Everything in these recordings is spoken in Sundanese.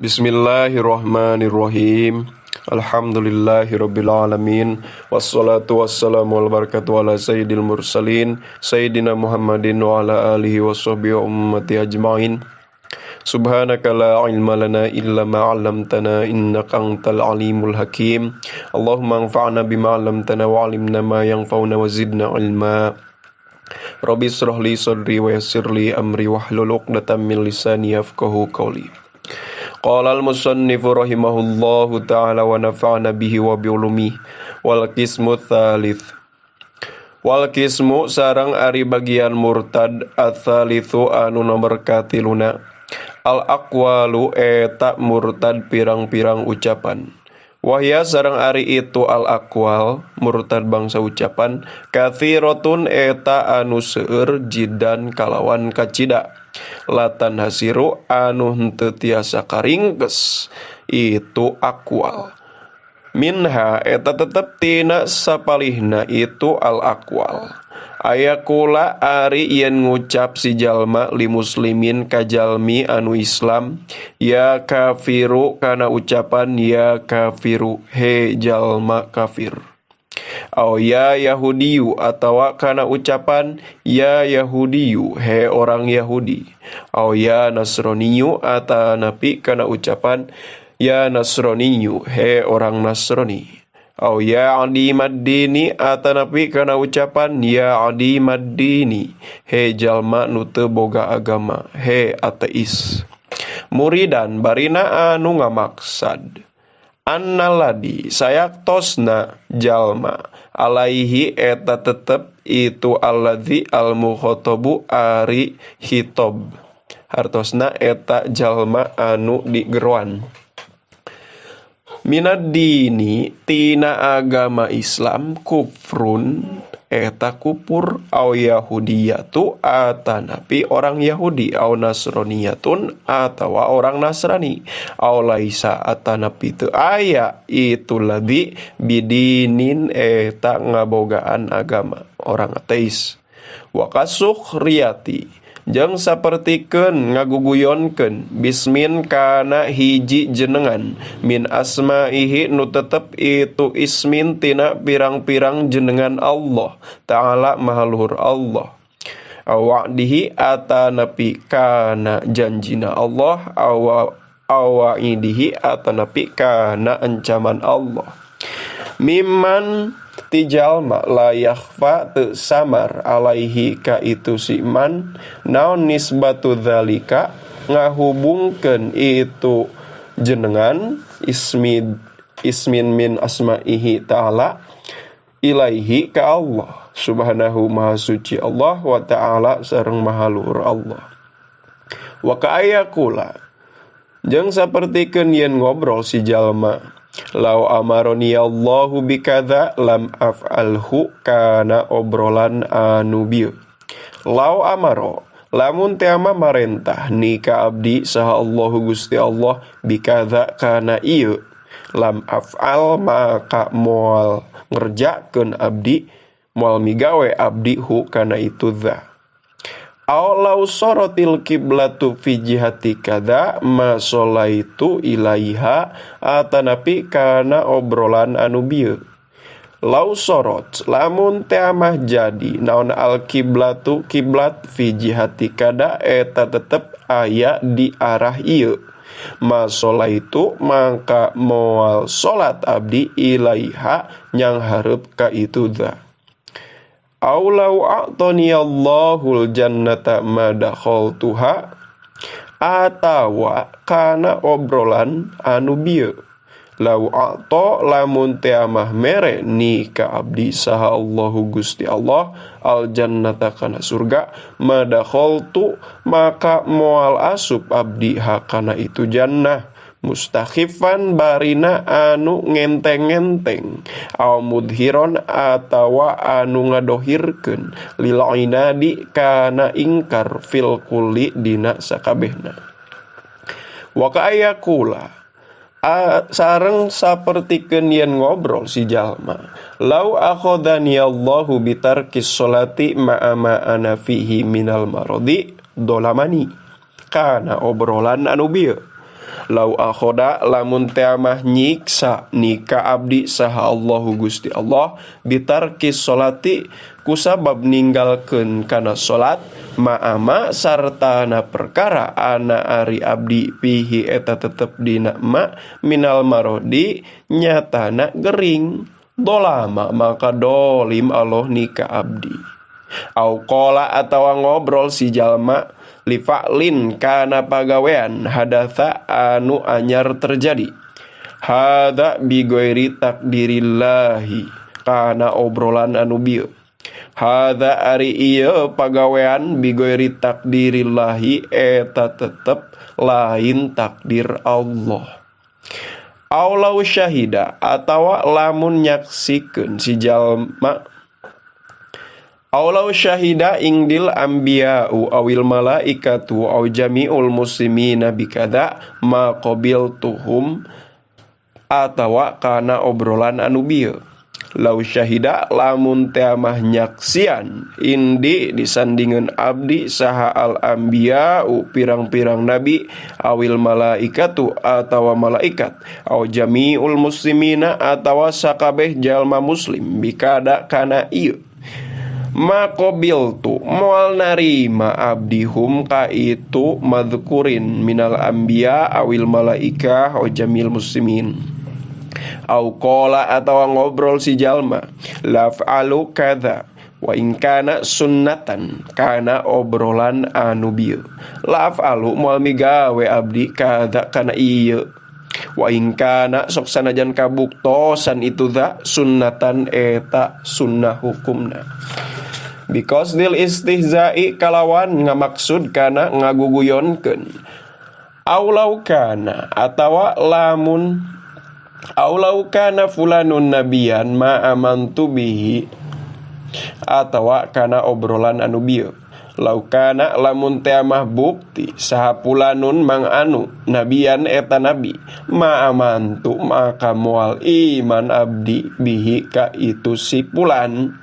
Bismillahirrahmanirrahim. Alhamdulillahirabbil alamin wassalatu wassalamu wal barakatuh ala sayyidil mursalin sayyidina Muhammadin wa ala alihi washabbihi wa ummati ajmain. Subhanaka la ilma lana illa ma 'allamtana innaka antal alimul hakim. Allahumma anfa'na bima 'allamtana wa 'allimna ma yanfa'una wa zidna ilma. Rabbi israh li sadri wa yassir li amri wahlul 'uqdatam min lisani yafqahu qawli. Qala al-musannifu rahimahullahu ta'ala wa nafa'ana bihi wa bi'ulumihi wal qismu tsalits. Wal qismu sareng ari bagian murtad ats-tsalitsu anu nomor katiluna. Al aqwalu eta murtad pirang-pirang ucapan. Wahya sareng ari itu al aqwal murtad bangsa ucapan katsiratun eta anu seueur jidan kalawan kacida. Latan hasiru anu henteu tiasa karingkes itu aqwal. Minha eta tetep tina sapalihna itu al aqwal. Aya kula ari yen ngucap si jalma li muslimin ka jalmi anu Islam ya kafiru kana ucapan ya kafiru he jalma kafir. Aw ya Yahudiyu atawa kana ucapan ya Yahudiyu he orang Yahudi. Aw ya Nasroniyu atanapi kana ucapan ya Nasroniyu he orang Nasrani. Aw ya adimaddini atanapi kana ucapan ya adimaddini he jalma nu teu boga agama he ateis. Muridan barina anu ngamaksad annaladi sayaktosna jalma alaihi eta tetep itu alladzi almukhatabu ari hitob hartosna eta jalma anu digeroan. Minad dini tina agama Islam kufrun eta kupur au Yahudiyatu atanapi orang Yahudi au Nasroniyatun atawa orang Nasrani au laisa atanapi teu aya itu ladzi bidinin eta ngabogaan agama orang ateis. Wa kasukhriyati jeung sapertikeun ngaguguyonkeun bismin kana hiji jenengan min asma'ihi nu tetep itu ismin tina pirang-pirang jenengan Allah Ta'ala maha luhur Allah. Awa'dihi atanapi kana janjina Allah awa'idihi atanapi kana ancaman Allah. Mimman ti jalma la yakhfa teu samar alaihi ka itu si man naon nisbatu dzalika ngahubungkeun itu jenengan ismin min asma'ihi ta'ala ilaihi ka Allah subhanahu maha suci Allah wa ta'ala sareng maha luhur Allah. Wa ka'ayakula jeung sapertikeun yen ngobrol si jalma lau amaroni Allahu bikadza lam af'alhu kana obrolan anu bieu. Lau amaro lamun teu ama marentah ni ka abdi saha Allahu Gusti Allah bikadza kana ieu lam af'al maka moal ngerjakeun abdi moal migawe abdi hu kana itu dza. Aw law sorotil kiblatu fi jihati kadza ma sholaitu ilaiha atanapi kana obrolan anu bieu. Law sorot lamun teu amah jadi naon al kiblatu kiblat fi jihati kada eta tetep aya di arah ieu. Ma sholaitu maka moal salat abdi ilaiha nyang hareup ka itu dza. Aw law a'tani Allahul jannata ma dakhaltuha atawa kana obrolan anu bieu. Law a'ta lamun teu amah mere ni ka abdi saha Allahu Gusti Allah al jannata kana surga ma dakhaltu maka moal asup abdi ha kana itu jannah mustakhifan barina anu ngenteng-ngenteng aw mudhiron atawa anu ngadohirkeun lil inadi kana ingkar fil kulli dina sakabehna. Wa ka'ayakula sareng sapertikeun yen ngobrol si jalma lau akhadani Allahu bitarkis sholati ma'a ma ana fihi minal maradi dolamani kana obrolan anu bieu. Lau akhoda lamun teh mah nyiksa nika abdi saha Allahu Gusti Allah bitarki sholati kusabab ninggalkeun kana salat ma'ama sartana perkara ana ari abdi pihi eta tetep dina ma minal marodi nyatana gering dolama maka dolim Allah nika abdi. Au qola atawa ngobrol si jalma lifa'lin kana pagawean hadatsa anu anyar terjadi hadza bi ghairi takdirillahi kana obrolan anu bieu hadza ari ieu pagawean bi ghairi takdirillahi eta tetep lain takdir Allah. Aw law syahida atawa lamun nyaksikeun si jalma aw law syahida ingdil anbiya'u awil malaikatu aw jami'ul muslimina bikadza ma qabiltuhum atawa kana obrolan anu bieu. Lau syahida lamun teh mah nyaksian indi disandingan abdi saha al anbiya'u pirang-pirang nabi awil malaikatu atawa malaikat aw jami'ul muslimina atawa sakabeh jalma muslim bikada kana ieu maqabiltu moal narima abdi hum ka itu madhkurin minal anbiya awil malaikah aw jamil muslimin. Au qala atawa ngobrol si jalma laf'alu kadza wa in kana sunnatan kana obrolan anu bieu laf'alu moal migawe abdi kadza kana ieu wa in kana sok sanajan kabuktosan itu za sunnatan eta sunnah hukumna. Because dil istihza'i kalawan ngamaksud kana ngaguguyonkeun. Aulau kana atawa lamun aulau kana fulanun nabiyan ma amantu bihi atawa kana obrolan anu bieu. Lau kana lamun teh mah bukti saha fulanun mang anu nabiyan eta nabi ma amantu maka moal iman abdi bihi ka itu si fulan.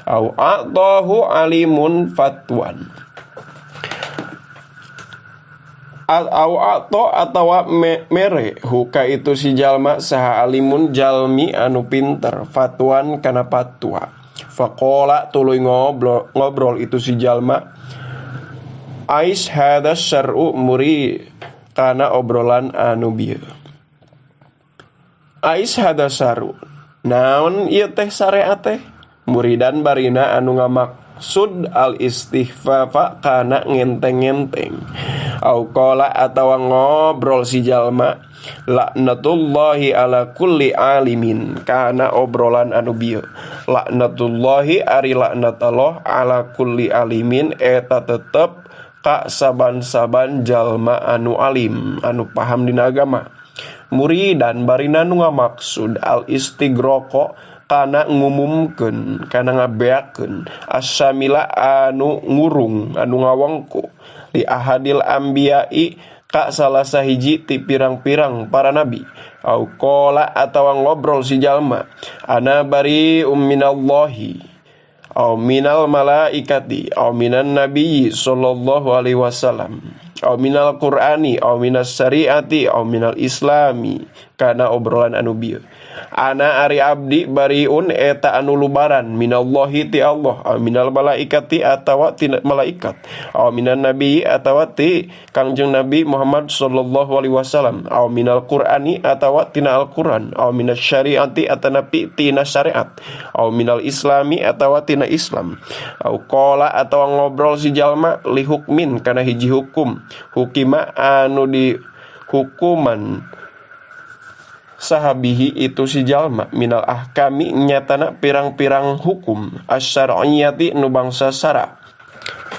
Au a'tahu alimun fatwan au a'ta atawa mere huka itu si jalma saha alimun jalmi anu pinter fatwan kana fatwa faqala tuluy ngobrol itu si jalma ais hadza syar'u muri kana obrolan anu bieu ais hadza syar'u naon ieu teh syariat teh muridan barina anu ngamaksud al istihfafa kana ngenteng-ngenteng. Au qala atawa ngobrol si jalma laknatullahi ala kulli alimin kana obrolan anu bieu laknatullahi ari laknat Allah ala kulli alimin eta tetep ka saban-saban jalma anu alim anu paham dina agama. Muridan barina nu ngamaksud al istigroko kana ngumumkeun kana ngabeakeun asamila anu ngurung anu ngawengku li ahadil anbiya'i ka salah sahiji ti pirang-pirang para nabi. Au qala atawa ngobrol si jalma ana bari'um minallahi au minal malaikati au minan nabiyyi sallallahu alaihi wasallam au minal qur'ani au minas syariati au minal islami kana obrolan anu bieu. Ana ari abdi bariun eta anu lubaran minallahi ti Allah au minal malaikati atawa ti malaikat au minan nabi atawa ti Kangjeng Nabi Muhammad sallallahu alaihi wasallam au minal qur'ani atawa tina Al-Qur'an au minas syariati atanapi tina syariat au minal islami atawa tina Islam. Au qala atawa ngobrol si jalma li hukmin kana hiji hukum hukima anu di hukuman sahabihi itu si jalma minal ahkami nyatana pirang-pirang hukum asyar'iyati nu bangsa syara.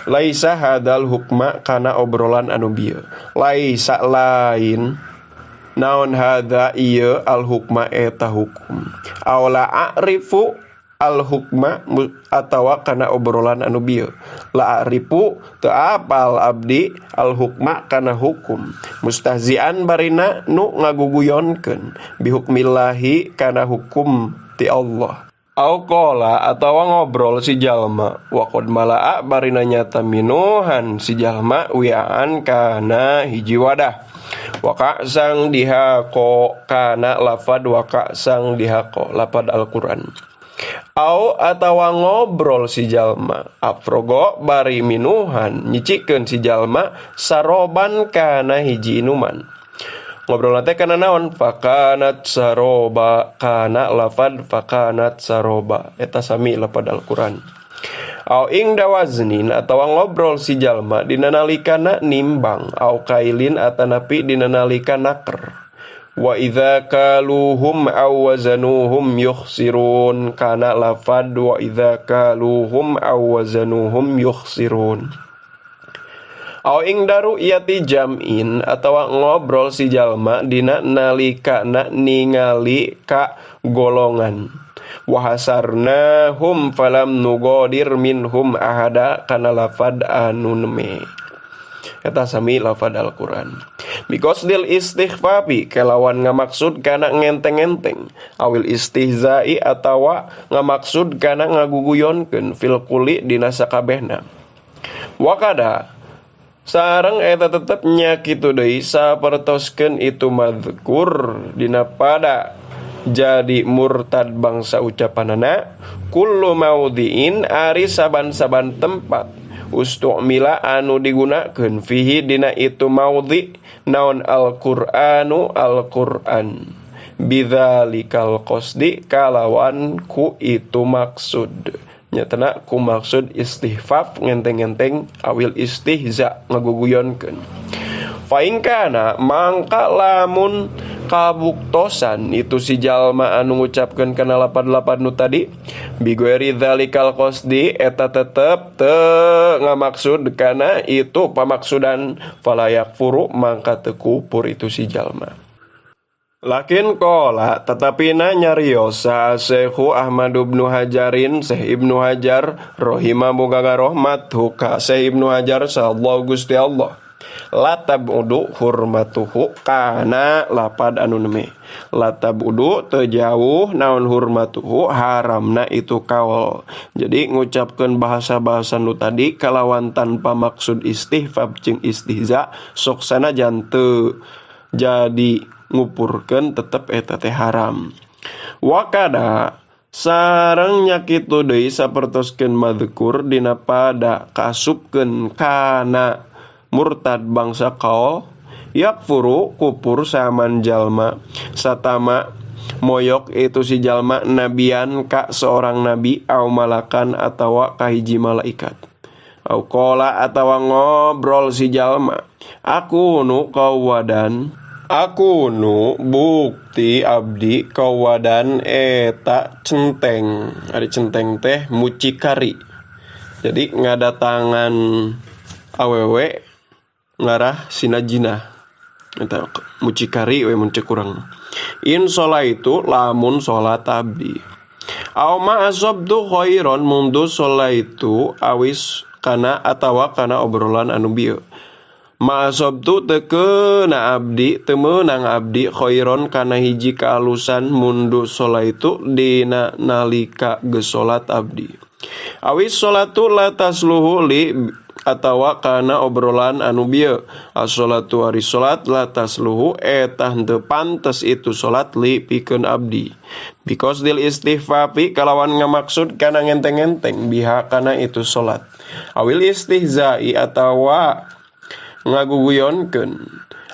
Laisa hadal hukma kana obrolan anu bieu laisa lain naon hadza ieu al hukma eta hukum aw la a'rifu al hukma atawa kana obrolan anu bieu la a'rifu teu apal abdi al hukma kana hukum mustahzian barina nu ngaguguyonkeun bihukmillahi kana hukum ti Allah. Au qala atawa ngobrol si jalma wa qad malaa barina nyata minuhan si jalma wiaan kana hiji wadah. Waka sang dihako kana lafad waka sang dihako lafad Al-Qur'an. Au atawa ngobrol si jalma afrogo bari minuhan nyicikeun si jalma saroban kana hiji inuman. Ngobrol teh kana naon? Fakanat saroba kana lafad fakanat saroba eta sami lafad Al-Qur'an. Au ing dawaznin atawa ngobrol si jalma dina nalikana nimbang au kailin atanapi dina nalika naker. Wa idza kaluhum aw wazanuhum yukhsirun kana lafad wa idza kaluhum aw wazanuhum yukhsirun. Au ing daru'yati jam'in atawa ngobrol si jalma dina nalikana ningali ka golongan. Wahasarnahum falam nugodir minhum ahada kana lafad anu neme. Eta sami lafad Al-Qur'an. Biqasdil istighfafi kelawan ngamaksud kana ngenteng-ngenteng awil istihza'i atawa ngamaksud kana ngaguguyonkeun fil kuli dina sakabehna. Wakada sareng eta tetep nya kitu deui sapertoskeun itu mazkur dina pada jadi murtad bangsa ucapanana kullu maudhi'in ari saban-saban tempat ustu'mila anu digunakeun fihi dina itu maudhi naon al-Qur'anu al-Qur'an bidzalikal qasdi kalawan ku itu maksud nyatana ku maksud istihfaf ngenteng-ngenteng awil istihza ngaguguyonkeun. Fa in kana mangka lamun kabuktosan itu si jalma anu ngucapkeun kana lapad-lapad nu tadi bigueri dzalikal qasdi eta tetep teu ngamaksud kana itu pamaksudan fala yakfuru mangka teu kupur itu si jalma. Lakin qala tetapi na nyarios saha Syekhu Ahmad ibnu Hajarin Syekh Ibnu Hajar rahimah muga ngarohmat ka Syekh Ibnu Hajar sallallahu Gusti Allah. Latab udu hurmatuhu kana lapad anu neme. Latab udu teu jauh naon hurmatuhu haramna itu kaol. Jadi ngucapkeun bahasa-bahasa nu tadi kalawan tanpa maksud istihfab jeung istihza sok sanajan teu jadi ngupurkeun tetep eta teh haram. Wakada sareng nya kitu deui sapertoskeun mazkur dina pada kaasupkeun kana murtad bangsa kaol yakfuru kupur saman jalma satama moyok itu si jalma nabian ka seorang nabi au malakan atawa ka hiji malaikat au qala atawa ngobrol si jalma aku nu kawadan aku nu bukti abdi kawadan eta centeng. Ari centeng teh mucikari. Jadi ngadatangan awewe ngarah sinajina eta mucikari we mun cek urang. In sholaitu lamun salat abdi. Aw ma asabtu khairan mundu sholaitu awis kana atawa kana obrolan anu bieu. Ma asabtu teu keuna abdi teu meunang abdi khairon kana hiji kaalusan mundu sholaitu dina nalika geus salat abdi. Awis sholatu la tasluhu li atawa kana obrolan anu bieu as-sholatu ari salat la tasluhu eta henteu pantes itu salat li pikeun abdi. Because dil istihfafi kalawan ngamaksud kana ngenteng-ngenteng biha kana itu salat. Awil istihza'i atawa ngaguguyonkeun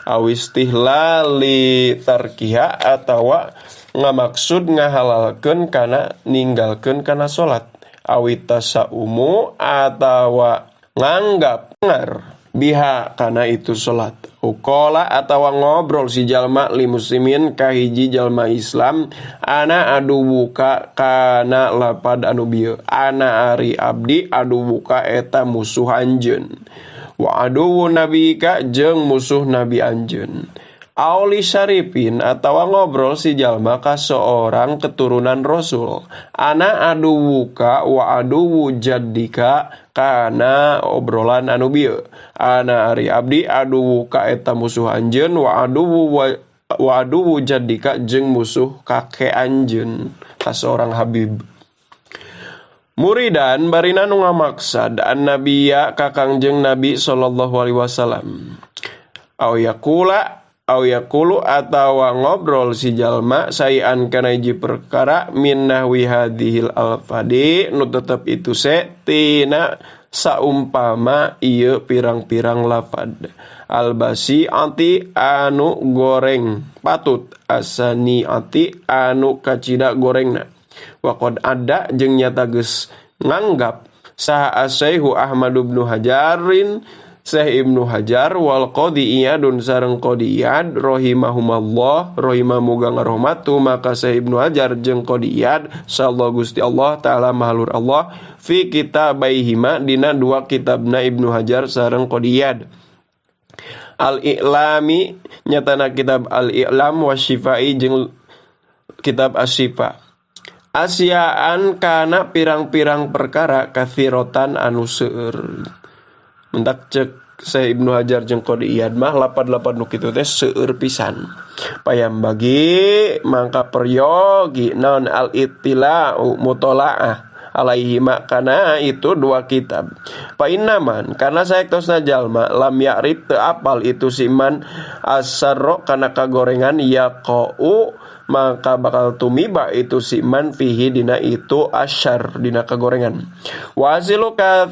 awistihlali tarkiha atawa ngamaksud ngahalalkeun kana ninggalkeun kana salat. Awitasaumu atawa nganggap ngar biha kana itu salat. Ukola atawa ngobrol si jalma li muslimin ka hiji jalma Islam ana adu buka kana lapad anu bieu ana ari abdi adu buka eta musuh anjeun wa aduwu nabika jeung musuh nabi anjeun. Auli syarifin atawa ngobrol si jalma ka seorang keturunan rasul ana aduwuka wa aduwu jaddika kana obrolan anu bieu ana ari abdi aduwuka eta musuh anjeun wa aduwu jaddika jeung musuh kakek anjeun ka seorang habib. Muridan barina nu ngamaksad annabiya ka Kangjeng Nabi sallallahu alaihi wasallam. Aw yaqula Aw yaqulu atawa ngobrol si jalma sayan kana hiji perkara min nahwi hadhil alfadi nu tetep itu se tina saumpama ieu pirang-pirang lafad albasi anti anu goreng patut asani anti anu kacida gorengna waqad ada jeung nyata geus nganggap saha asaihu Ahmad ibnu Hajarin Syekh Ibnu Hajar wal Qadhi Iyadun sareng Qadhi Iyad rahimahumallah rahimah muga ngarohmatu maka Syekh Ibnu Hajar jeung Qadhi Iyad sallallahu Gusti Allah taala mahalur Allah fi kitabaihima dina dua kitabna Ibnu Hajar sareng Qadhi Iyad Al-I'lami nyatana kitab Al-I'lam wasyifai jeung kitab Asy-Syifa Asyaan kana pirang-pirang perkara katsirotan anu seueur. Mentak cek Syekh Ibnu Hajar jeung Qadhi Iyad mah lapad-lapad nu kitu teh seueur pisan. Payam bagi mangka peryogi naon al-ittila'u mutola'ah alaihi makana itu dua kitab. Fa innaman karena saektosna jalma lam ya'rif teu apal itu siman asarro kana kagorengan yaqau maka bakal tumiba itu siman fihi dina itu asyar dina kagorengan. Wasilu ka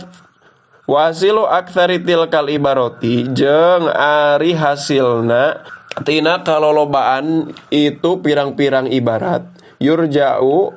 wasilu aktsari tilkal ibaroti jeung ari hasilna tina kalolobaan itu pirang-pirang ibarat yurja'u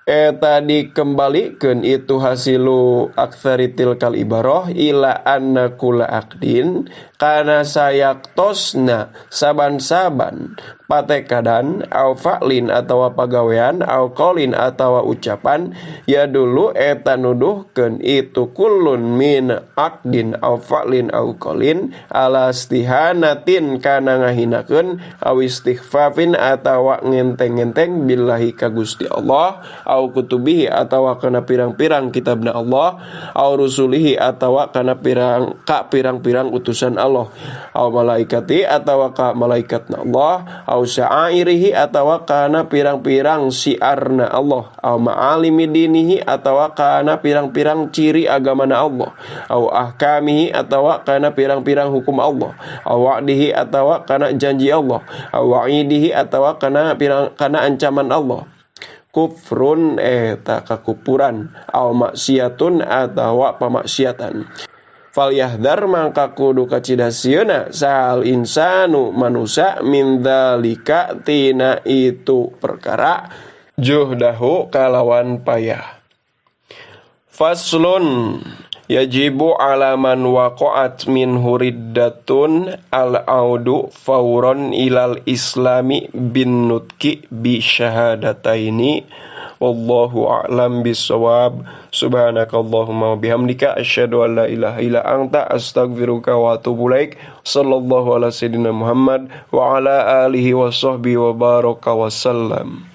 eta dikembalikeun itu hasilu aktsari tilkal ibarah ila anna kula aqdin kana sayaktosna saban-saban patekadan au fa'lin atawa pagawean au qaulin atawa ucapan ya dulu eta nuduhkeun itu kullun min aqdin au fa'lin au qaulin ala istihanatin kana ngahinakeun au istighfafin atawa ngenteng-ngenteng billahi ka Gusti Allah au kutubihi atawa kana pirang-pirang kitabna Allah au rusulihi atawa kana pirang ka pirang-pirang utusan Allah au malaikati atawa ka malaikatna Allah au sya'airihi atawa kana pirang-pirang syiarna Allah au ma'alimi dinihi atawa kana pirang-pirang ciri agamana Allah au ahkamihi atawa kana pirang-pirang hukum Allah au wa'dihi atawa kana janji Allah au wa'idihi atawa kana pirang kana ancaman Allah kufrun eta kakupuran au maksiatun atawa pamaksiatan fal yahdar mangka kudu kacida sieuna sahal insanu manusia min dzalika tina itu perkara juhdahu kalawan payah. Faslun yajibu ala man waqa'at minhu riddatun al-audu fawran ilal islami bin nutki bi syahadataini. Wallahu a'lam bissawab. Subhanakallahumma wa bihamdika asyhadu an la ilaha illa anta astaghfiruka wa atubu ilaik. Sallallahu ala sayyidina Muhammad wa ala alihi wa sahbihi wa baraka wa sallam.